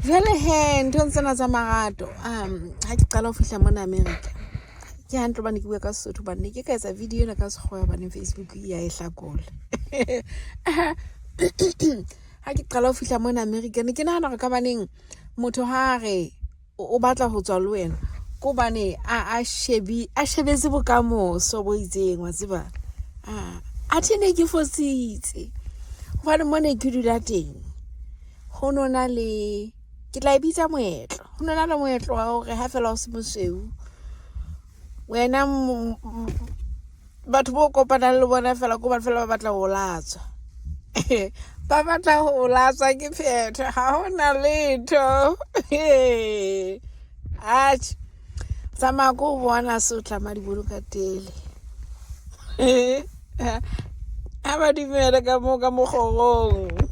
Jwale he nthong tsena tsa marato, ha ke qala ho fihla mona America, ke hantle hobane ke bua ka Sesotho, hobane ne ke ka etsa video ena ka Sekgowa, hobane Facebook ya e hlakola. Ha ke qala ho fihla mona America, ne ke nahana hore ka baneng motho ha re o batla ho tswa le wena, ke hobane a shebi a shebetse bokamoso bo itseng, wa tseba. Athe ne ke fositse, hobane mo ne ke dula teng ho no na le, ke tla e bitsa moetlo, ho no na le moetlo wa hore ha fela o se mosweu wena, batho bo kopanang le bona fela ko hobane fela ba batla ho latswa, ba batla ho latswa, ke phetho, ha hona letho. Atjhe, tsamaya ko bona se o tlama dibolo ka tele, ha ba dumele ka mo ka mokgorong.